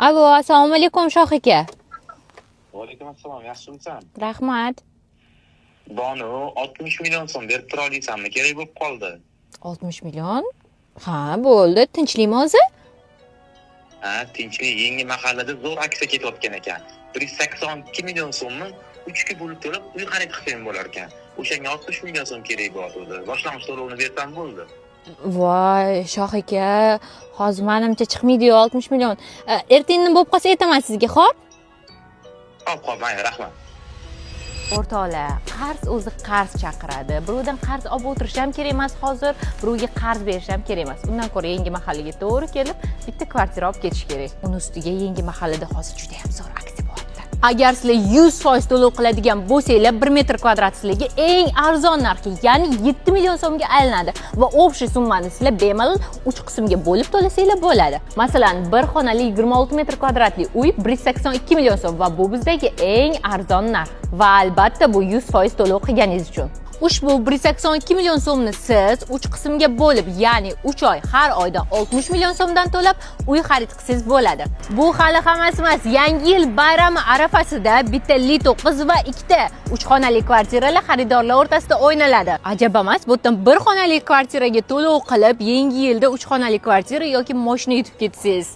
Alo, assalomu alaykum, Shoh aka. Vaalaykum assalom, yaxshimisan? Rahmat. Bonu, 60 million so'm berib tura olasanmi? Kerak bo'lib qoldi. 60 million? Ha, bo'ldi. Tinchlikmi o'zi? Ha, tinchlik. Yangi mahallada zo'r aksiya ketayotgan ekan. 182 million so'mni 3 ga bo'lib to'lab uy xarid qilsang bo'lar ekan. O'shanga 60 million so'm kerak bo'ladi. Boshlang'ich to'lovni bersam bo'ldi. Voy, Shoh aka, hozir manimcha chiqmaydi-yu 60 million. Ertangi bo'lib qolsa aytaman sizga, xo'p? Xo'p, mayli, rahmat. O'rtoqlar, qarz o'zi qarz chaqiradi. Birovdan qarz olib o'tirish ham kerak emas hozir, birovga qarz berish ham kerak emas. Undan ko'ra yangi mahallaga to'g'ri kelib, bitta kvartira olib ketish kerak. Uni ustiga yangi mahallada hozir juda ham zo'r aksiya bo'lyapti. Agar sizlar 100% to'lov qiladigan bo'lsanglar, 1 metr kvadrat sizlarga eng arzon narxga, ya'ni 7 million so'mga aylanadi va общий summani sizlar bemalol 3 qismga bo'lib to'lasanglar bo'ladi. Masalan, bir xonali 26 metr kvadratli uy 182 million so'm va bu bizdagi eng arzon narx. Va albatta bu 100% to'lov qilganingiz uchun. Ushbu 182 million so'mni siz 3 qismga bo'lib, ya'ni 3 oy har oydan 60 million so'mdan to'lab uy xarid qilsangiz bo'ladi. Bu hali hammasi emas. Yangi yil bayrami arafasida bitta Li 9 va ikkita 3 xonali kvartiralar xaridorlar o'rtasida o'ynaladi. Ajab emas, bu yerdan bir xonali kvartiraga to'lov qilib, yangi yilda 3 xonali kvartira yoki mashina yutib ketsangiz.